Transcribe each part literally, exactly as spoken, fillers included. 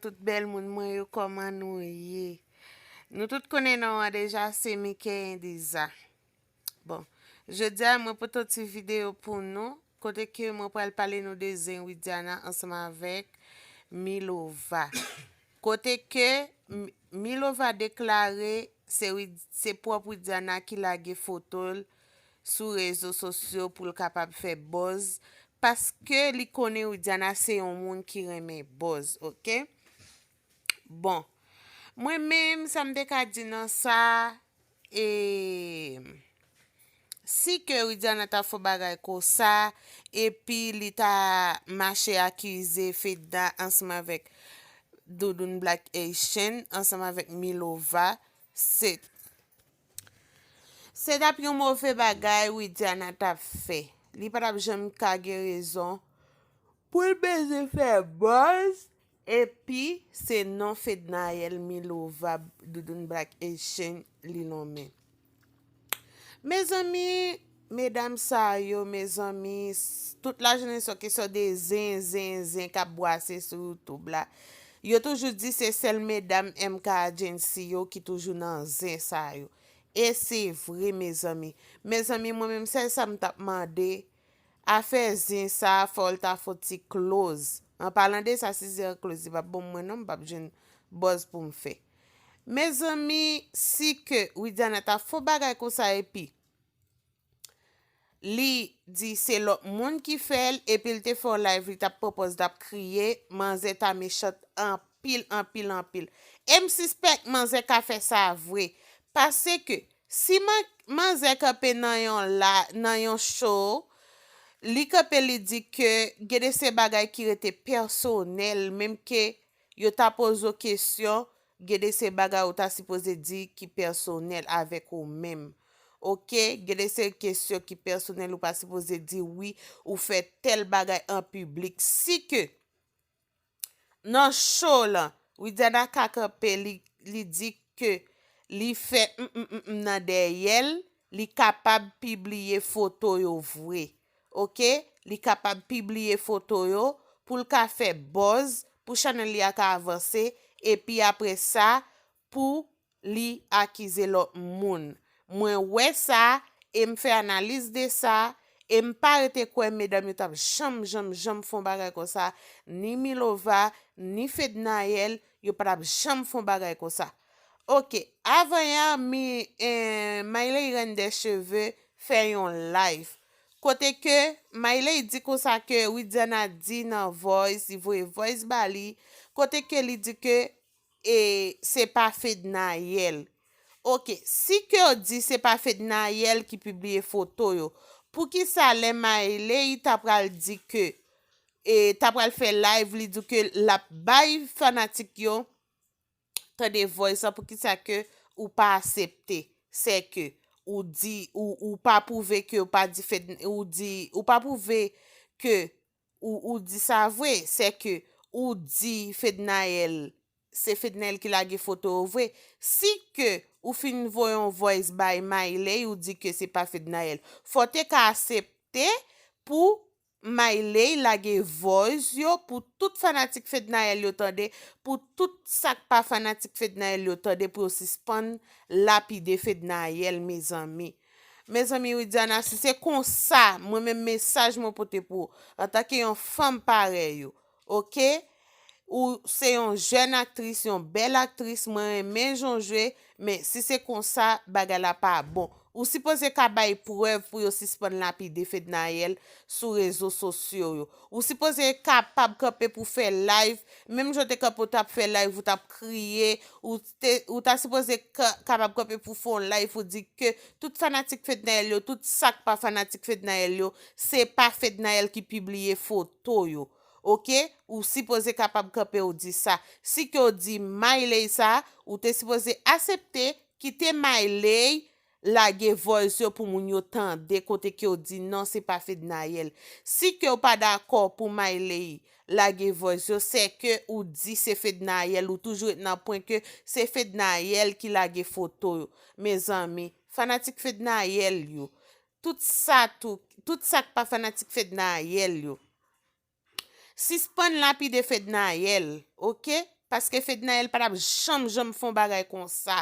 tout bèl moun mwen yo, kòman nou ye? Nou tout konnen non an deja, se Mickey Indiza. Bon, jodi a mwen pote yon ti videyo pou nou, kote ke mwen pral pale nou de zen Widiana ansanm avèk Milova. Kote ke M-, Milova deklare se Wid-, se pwòp Widiana ki lage foto l sou rezo sosyo pou l kapab fè buzz, paske li konnen Widiana se yon moun ki renmen buzz, oke? Bon, mwen menm, sa m te ka di nan sa, e, si ke Widiana ta fè bagay konsa, epi li ta mache akize Fedna ansanm avèk Doudoune Black Haitian, ansanm avèk Milova, se, se t ap yon move bagay Widiana t ap fè. Li pa t ap janm ka gen rezon pou l bezwen fè buzz, epi se non Fednaelle Milova Doudoune Black Haitian li lonmen. Mezanmi, medam sa yo, mezanmi, s-, tout lajounen se yon kesyon de zen, zen, zen k ap bwase sou YouTube la. Yo toujou di se sèl medam M K Agency yo ki toujou nan zen sa yo. E se vre, mezanmi. Mezanmi, mwen menm, sèl sa m t ap mande, afè zen sa a, fò l ta fè yon ti close. An palan de sa, si zen an close, li p ap bon mwen non, m p ap jwenn buzz pou m fè. Mezanmi, si ke Widiana ta fè yon bagay konsa epi li di se lòt moun ki fè l, epi l te fè yon live, li t ap pran pòz, l t ap kriye, manzè ta mechant anpil, anpil, anpil. E m sispèk manzè ka fè sa vre. Paske si man-, manzè kanpe nan yon la, nan yon show, li kanpe, li di ke gen de se bagay ki rete pèsonèl, menm ke yo ta poze w kesyon, gen de se bagay ou ta sipoze di ki pèsonèl avèk ou menm. Oke? Gen de se kesyon ki pèsonèl ou pa sipoze di wi, ou fè tèl bagay an piblik. Si ke nan show lan, Widiana ka kanpe, li, li di ke li fè m, m, m, m nan dèyè l, li kapab pibliye foto yo vre. Oke? Li kapab pibliye foto yo pou l ka fè buzz, pou chanèl li a ka avanse, epi apre sa, pou li akize lòt moun. Mwen wè sa, e m fè analiz de sa, e m pa rete kwè medam yo t ap janm, janm, janm fè yon bagay konsa, ni Milova, ni Fednaelle, yo pa t ap janm fè yon bagay konsa. Oke, avan yè, mi, eh, Maylay Reine des Cheveux fè yon live. Kote ke Maylay di konsa ke Widiana di nan voice, li voye voice ba li, kote ke li di ke, e, se pa Fednaelle. Oke, si ke yo di se pa Fednaelle ki pibliye foto yo, poukisa lè Maylay ta pral di ke, e, ta pral fè live, li di ke l ap bay fanatik yo tande voice lan, poukisa ke ou pa aksepte? Se ke ou di, ou, ou pa pwouve ke ou pa di Fed-, ou di, ou pa pwouve ke ou, ou di sa vre, se ke ou di Fednaelle, se Fednaelle ki lage foto yo vre. Si ke ou fin voye yon voice bay Maylay, ou di ke se pa Fednaelle, fò te ka aksepte pou Maylay lage voice yo pou tout fanatik Fednaelle yo tande, pou tout sa k pa fanatik Fednaelle yo tande, pou yo sispann lapide Fednaelle, mezanmi. Mezanmi, Widiana, si se konsa, mwen menm mesaj mwen pote pou ou, antanke yon fanm parèy ou, oke? Ou se yon jèn aktris, yon bèl aktris, mwen renmen jan w jwe, men si se konsa, bagay la pa bon. Ou sipoze ka bay prèv pou yo sispann lapide Fednaelle sou rezo sosyo yo. Ou sipoze kapab kanpe pou fè live, menm jan w te kanpe ou t ap fè live, ou t ap kriye, ou te, ou ta sipoze ka-, kapab kanpe pou fè yon live, ou di ke tout fanatik Fednaelle yo, tout sa k pa fanatik Fednaelle yo, se pa Fednaelle ki pibliye foto yo. Oke? Ou sipoze kapab kanpe ou di sa. Si ke w di Maylay sa, ou te sipoze aksepte, kite Maylay lage voice yo pou moun yo tande kote ke w di non, se pa Fednaelle. Si ke w pa dakò pou Maylay lage voice yo, se ke ou di se Fednaelle, ou toujou ret nan pwen ke se Fednaelle ki lage foto yo. Mezanmi, fanatik Fednaelle yo, tout sa tou, tout sa k pa fanatik Fednaelle yo, sispann lapide Fednaelle, oke? Paske Fednaelle pa t ap janm, janm fè yon bagay konsa.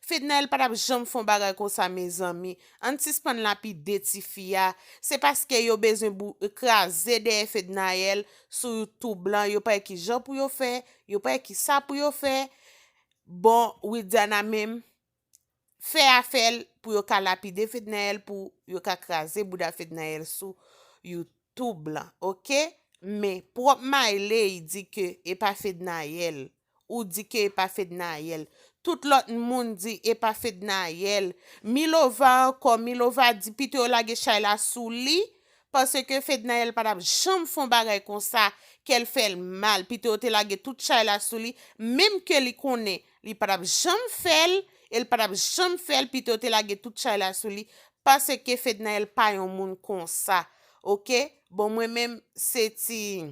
Fednaelle pa t ap janm fè yon bagay konsa, mezanmi. Ann sispann lapide tifi a. Se paske yo bezwen bou-, kraze dèyè Fednaelle sou YouTube lan. Yo pa wè ki jan pou yo fè. Yo pa wè ki sa pou yo fè. Bon, Widiana menm, fè afè l pou yo ka lapide Fednaelle, pou yo ka kraze bouda Fednaelle sou YouTube lan, oke? Men pwòp Mayley di ke e pa Fednaelle. Ou di ke e pa Fednaelle. Tout lòt moun di e pa Fednaelle. Milova ankò, Milova di pito yo lage chay la sou li, paske Fednaelle pa t ap janm fè yon bagay konsa, kè l fè l mal. Pito yo te lage tout chay la sou li, menm ke li konnen li pa t ap janm fè l, e l pa t ap janm fè l, pito yo te lage tout chay la sou li, paske Fednaelle pa yon moun konsa, oke? Bon, mwen menm, se ti,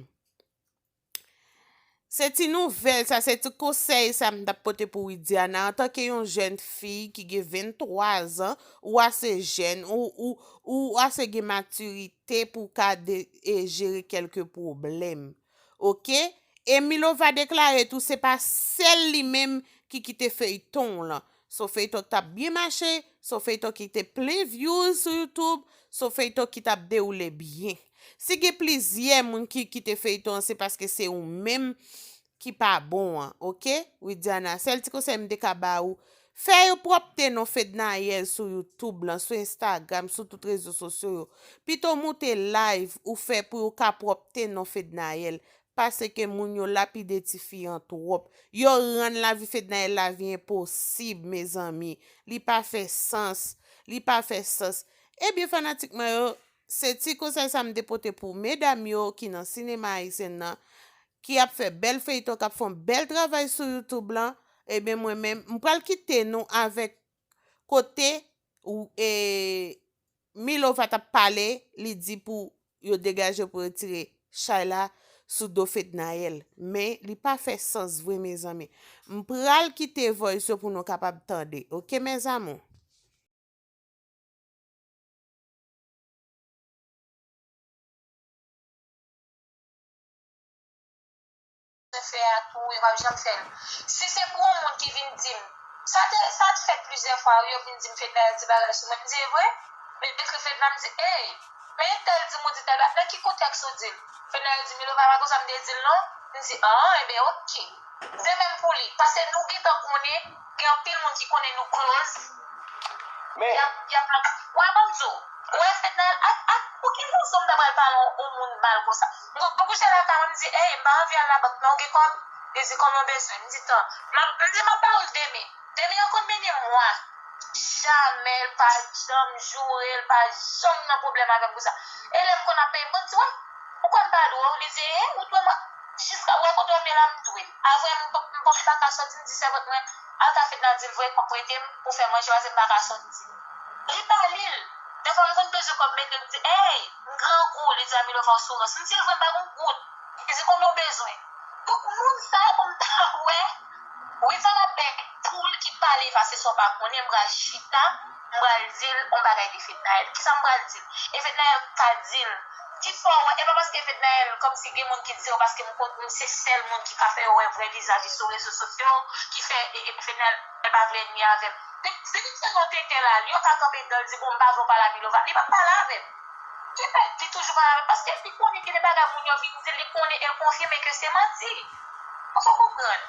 se ti nouvèl sa, se ti konsèy sa m t ap pote pou Widiana, antanke yon jèn fi ki gen venntwa zan, ou ase jèn, ou, ou, ou ase gen matirite pou w ka de-, e jere kèlke pwoblèm. Oke? E Milova deklare tou se pa sèl li menm ki kite feyton w lan. Se yon feyton ki t ap byen mache, se yon feyton ki te plen views sou YouTube, se yon feyton ki t ap dewoule byen. Si gen plizyè moun ki kite feyton an, se paske se ou menm ki pa bon an, oke? Widiana, sèl ti konsèy m te ka ba ou, fè yo pwòpte non Fednaelle sou YouTube lan, sou Instagram, sou tout rezo sosyo yo. Pito w moute live ou fè pou yo ka pwòpte non Fednaelle. Paske moun yo lapide tifi an twòp. Yo rann lavi Fednaelle lavi enposib, mezanmi. Li pa fè sans. Li pa fè sans. Ebyen, fanatik mwen yo, se ti konsèy sa m te pote pou medam yo ki nan sinema ayisyen nan, ki ap fè bèl feyton, k ap fè yon bèl travay sou YouTube lan. Ebyen, mwen menm, m pral kite nou avèk kote ou, e, Milova t ap pale, li di pou yo degaje pou retire chay la sou do Fednaelle. Men, li pa fè sans vre, mezanmi. M pral kite voice yo pou nou kapab tande. Oke, mes amours? Fè a tou, yo p ap janm fè l. Si se pou yon moun ki vin di m, sa te, sa t fèt plizyè fwa, wi, yo vin di m Fednaelle di bagay sou mwen, m di, e vre? Men m ekri Fedna, m di, ey, men entèl di m ou di tèl bagay, nan ki kontèks ou di l? Fednaelle di, Milova pa konsa m te di l non. M di, an, enben, oke. De menm pou li, paske nou gentan konnen, gen anpil moun ki konnen nou close. Men y ap, y ap, wè, ban m di w, wè, Fednaelle, ak, ak, pou ki rezon m ta pral pale yon, yon moun mal konsa? M, m kouche lakay mwen, m di, ey, m pa anvi al labank non, ou gen kòb? Li di, kòman w bezwen? M di, tan, m ap, m di, m ap ba ou l demen. Demen an konn mennen mwa. Jamè l pa janm joure, l pa janm nan pwoblèm avè m konsa. E lè m konn ap peye, m konn di, wè, ou kwè m pa dwe w? Li di, e, ou dwe mwen, jiska w wè kote w ye la, m dwe l. Avè m, m p ap, m p ap pa ka sòti, m di sèvant mwen, al ka Fedna di l voye kòb prete m pou fè manje, paske m pa ka sòti. Li pa li l. Defwa m konn bezwen kòb mete, m di, ey, m grangou, li di a Milova w sou rans. M di l vre, m pa gon goud. Li di, konbyen w bezwen? Donk, moun sa yo pou m ta wè, wi, sa va bèk poul ki pale pase sa w pa konnen, m pral chita, m pral di l yon bagay de Fednaelle. Kisa m pral di l? E Fednaelle ka di l. Kifè w wè, e pa paske Fednaelle, kòmsi gen moun ki di yo, paske m konn, m se sèl moun ki ka fè yo wè vrè vizaj li sou rezo sosyo, ki fè, e, e Fednaelle pa vle ènmi avè m. Depi, depi se yon tenten la, li yo ka kanpe dan l di, bon, m pa vle w pale a Milova. Li p ap pale avè m. Li toujou pale avè m, paske li konnen gen de bagay moun yo vin di l, li konnen e l konfime ke se manti. Ou konprann?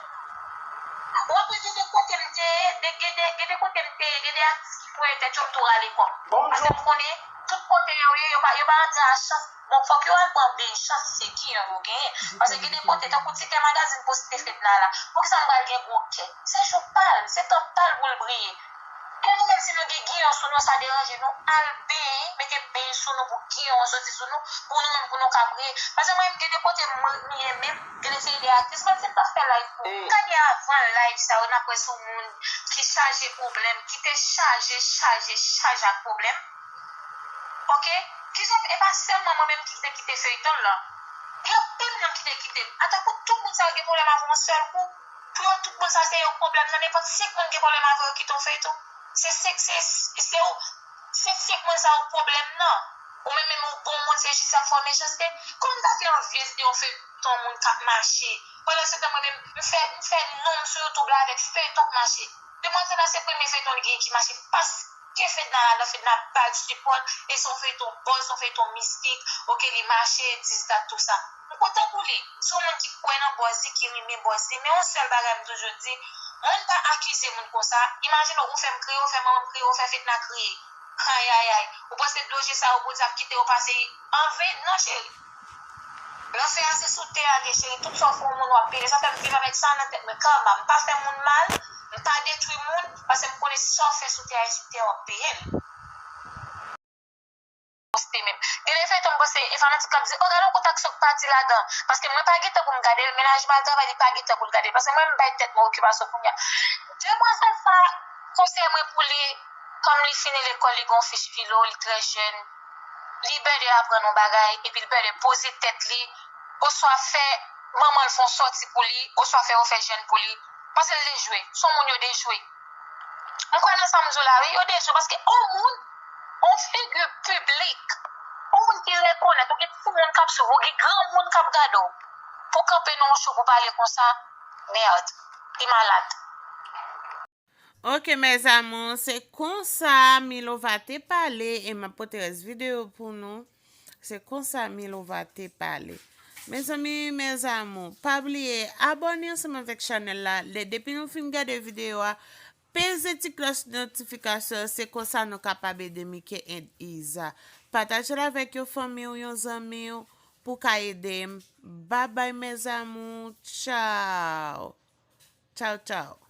Ou ap wè gen de kote m te ye, de, gen de, gen de kote m te ye, gen de atis ki touye tèt yo, m tou rale kò m. Paske m konnen tout kote yo ye, yo pa, yo pa antre a chans. Bon, fòk yo al pran beny chans si se giyon yo genyen. Paske gen de kote, tankou ti kè magazin poste Fedna la. Poukisa m pral gen gwo kè? Se jou pa l, se tan pa l pou l briye. E nou menm, si nou gen giyon sou nou, sa deranje nou, al benyen, mete beny sou nou pou giyon an soti sou nou, pou nou menm, pou nou ka briye. Paske mwen menm, gen de kote m, m ye menm, gen de seri de aktris, mwen di m t ap fè live pou ou. Gade avan live sa yo, n ap wè se yon moun ki chaje pwoblèm, ki te chaje, chaje, chaje ak pwoblèm. Oke? Kijan, e pa sèlman mwen menm ki te kite feyton l lan. Gen anpil moun ki te kite l. Atò pou tout moun sa yo gen pwoblèm avè w yon sèl kou, pou yo tout moun sa se yo k pwoblèm nan, nenpòt senk moun gen pwoblèm avè w yo kite yon feyton. Se senk, se, se, se senk moun sa yo k pwoblèm nan. Ou menm, menm ou bon moun, se jis y ap fè w mechanste. Kòman w ta fè anvi de yon feyton moun k ap mache? Pandan se tan, mwen menm, m fè, m fè non m sou YouTube la avèk feyton k mache. Demwazèl la, se premye feyton li genyen ki mache. Paske Fedna ladan, Fedna ba l sipò l, e se yon feyton buzz, se yon feyton mistik, oke, li mache, dis dat, tou sa. M kontan pou li. Se yon moun ki kwè nan buzz li, ki renmen buzz li. Men yon sèl bagay m toujou di, moun pa akize moun konsa. Imajine w, ou fè m kriye, ou fè manman m kriye, ou fè Fedna kriye. Ayayay. Ou panse dlo je sa yo Bondye ap kite yo pase an ven? Non, cheri. Lanfè a se sou tè a l ye, cheri. Tout sa w fè yon moun, w ap peye l. Sa fè m viv avèk sa nan tèt mwen, karma. M pa fè moun mal, m pa detwi moun, paske m konnen sa w fè sou tè a, e sou tè a w ap peye l. Poste menm. Gen de feyton m panse e fanatik k ap di, "O, gade yon kontak sou k pati ladan." Paske mwen pa gen tan pou m gade l, mennaj m al travay, li pa gen tan pou l gade l. Paske mwen, m bay tèt mwen okipasyon kounye a. Demwazèl sa, konsèy mwen pou li, kòm li fini lekòl, li gen yon fich filo, li trè jèn, li bèlè aprann yon bagay, epi li bèlè poze tèt li, oswa fè manman l fè yon sòti pou li, oswa fè yo fè jèn pou li. Paske l dejwe. Se yon moun yo dejwe. M kwè nan sa m di w la, wi, yo dejwe. Paske yon moun, yon figi piblik, yon moun ki rekonèt, ou gen timoun k ap swiv ou, gen granmoun k ap gade w, pou kanpe nan yon show pou pale konsa, mèd, li malad. Ok, mes amours, se konsa Milova te pale e m ap pote rès videyo pou nou. Se konsa Milova te pale. Mezanmi, mes amours, pa bliye abòne ansanm avèk chanèl la. Lè, depi nou fin gade videyo a, peze ti klòch notifikasyon, se konsa nou kapab ede Mike and Iza. Pataje l avèk yon fanmi w, yon zanmi w, pou w ka ede m. Babay, mes amours. Tchaw. Tchaw, tchaw.